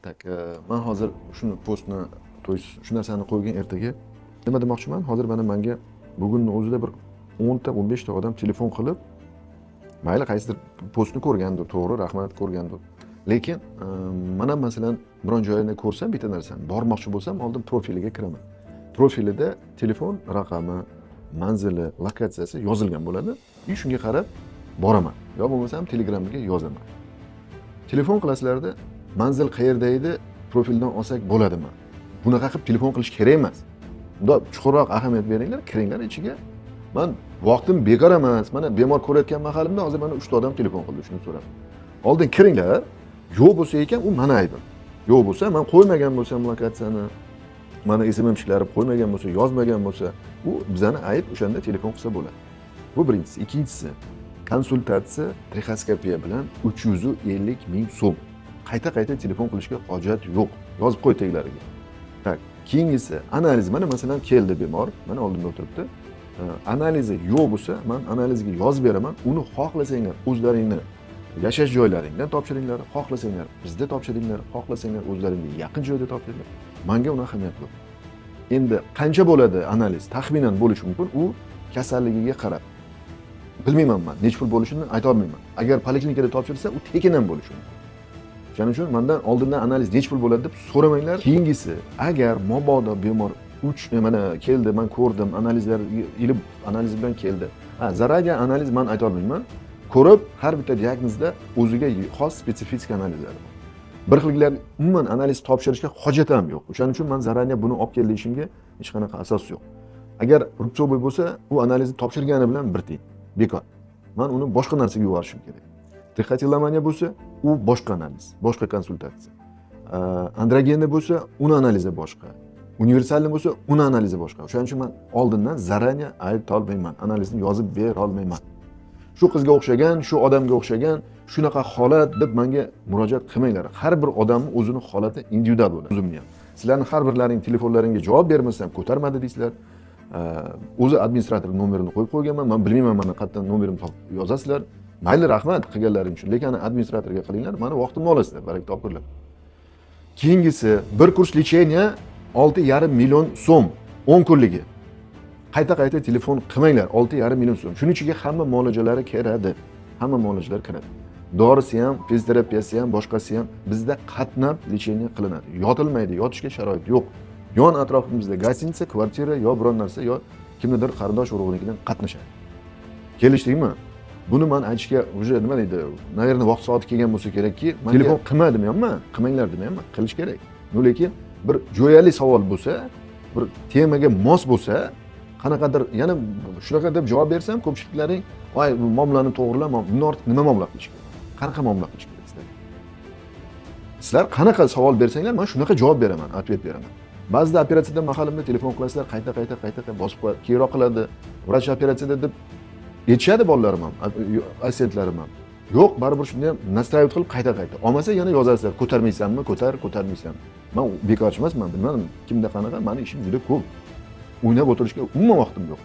Так, man hozir shuni postni, то есть shu narsani qo'ygan ertaga. Nima demoqchiman? Hozir mana manga bugunni o'zida bir 10 ta, 15 ta odam telefon qilib, mayli, qaysidir postni ko'rgandir, to'g'ri, rahmat, ko'rgandir. Lekin mana, masalan, biron joyini ko'rsam bitta narsani, bormoqchi bo'lsam, oldin profiliga kiraman. Profilida telefon raqami, manzili, lokatsiyasi yozilgan bo'ladi и shunga qarab boraman yo bo'lmasam Telegramga yozaman. Telefon qilasizlarda, manzil qayerda edi, profildan olsak bo'ladimi? Bunaqa qilib telefon qilish kerak emas. Bundoq chuqurroq ahamiyat beringlar, kiringlar ichiga. Man vaqtim bekor emas. Mana bemor ko'rayotgan mahalimda hozir mana uchta odam telefon qildi shuni so'rab. Oldin kiringlar, yo'q bo'lsa ekan, u mani aybim. Yo'q bo'lsa, man qo'ymagan bo'lsam lokatsiyani, mana SMMchiklari qo'ymagan bo'lsa, yozmagan bo'lsa, u bizani ayb, o'shanda telefon qilsa bo'ladi. Bu birinchisi. Ikkinchisi, konsultatsiya trixoskopiya bilan 350 000 so'm. Qayta qayta telefon qilishga hojat yo'q, yozib qo'y taglariga. Так, keyingisi analiz. Mana, masalan, keldi bemor, mana oldimda o'tiribdi. Analizi yo'q bo'lsa, man analizga yozib beraman. Uni xohlasanglar, o'zlaringni yashash joylaringdan topshiringlar, xohlasanglar, bizda topshiringlar, xohlasanglar, o'zlaringga yaqin joyda topshiringlar, manga uni ahamiyati yo'q. Endi qancha bo'ladi analiz, taxminan bo'lishi mumkin, u kasalligiga qarab, bilmayman, man nechi pul bo'lishini aytolmayman. Agar poliklinikada topshirsa, u tekin ham bo'lishi mumkin. Shuning uchun mandan oldindan analiz nechi pul bo'ladi deb so'ramanglar. Keyingisi, agar mabodo bemor uch mana keldi, man ko'rdim, analizlar ilib, analiz bilan keldi, ha, заранее analiz man aytolmayman. Ko'rib, har bitta diagnozda o'ziga xos spetsifik analizlar bor. Bir xilgilar umuman analiz topshirishga hojat ham yo'q. O'shaning uchun man заранее buni olib kel deyishimga hech qanaqa asos yo'q. Agar рубцовый bo'lsa, u analizni topshirgani bilan bir tiyin bekor, man uni boshqa narsaga yuborishim kerak. Trixotillomaniya bo'lsa, u boshqa analiz, boshqa konsultatsiya. Андрогенный bo'lsa, uni analizi boshqa. Универсальный bo'lsa, uni analizi boshqa. O'shaning uchun man oldindan заранее aytolmayman, analizni yozib berolmayman. Shu qizga o'xshagan, shu odamga o'xshagan, shunaqa holat deb manga murojaat qilmanglar. Har bir odamni o'zini holati individual bo'ladi. O'zimni ham, sizlarni har birlaring telefonlaringga javob bermasam, ko'tarmadi deysizlar. O'zi administrator nomerini qo'yib qo'yganman. Man bilmayman, mana qayerdan nomerimni topib yozasizlar. Mayli, rahmat qilganlaring uchun, lekin ana administratorga qilinglar, mani vaqtimni olasizlar, baraka topinglar. Keyingisi, bir kurs лечения 6,5 million so'm, 10 kunligi. Qayta qayta telefon qilmanglar. 6,5 million so'm, shuni ichiga hamma muolajalari kiradi, hamma muolajalar kiradi, dorisi ham, fizioterapiyasi ham, boshqasi ham. Bizda qatnab лечение qilinadi, yotilmaydi, yotishga sharoit yo'q. Yon atrofimizda гостиница, kvartira yo biron narsa yo kimnidir qarindosh urug'nikidan qatnashadi. Kelishdikmi? Buni man aytishga уже, nima deydi, наверное, vaqt soati kelgan bo'lsa kerakki. Telefon qilma demayapman, qilmanglar demayapman, qilish kerak. Но lekin bir jo'yali savol bo'lsa, bir temaga mos bo'lsa, qanaqadir yana shunaqa deb javob bersam, ko'pchiliklaring: "Voy, bu muomalani to'g'irla." Bundan ortiq nima muomala qilish kerak, qanaqa muomala qilish kerak sizlarga? Sizlar qanaqa savol bersanglar, man shunaqa javob beraman, ответ beraman. Ba'zida operatsiyada mahalimda telefon qilasizlar, qayta qayta, qayta qayta bosib qo'yadi, keyinroq qiladi, vrach operatsiyada deb aytishadi bolalarim ham, assistentlarim ham. Yo'q, baribir shunda ham настраивать qilib, qayta qayta olmasa, yana yozasizlar: "Ko'tarmaysanmi, ko'tar, ko'tarmaysanmi?" Man bekorchi emasman, bilmadim, kimda qanaqa, mani ishim juda ko'p, o'ynab o'tirishga umuman vaqtim yo'q.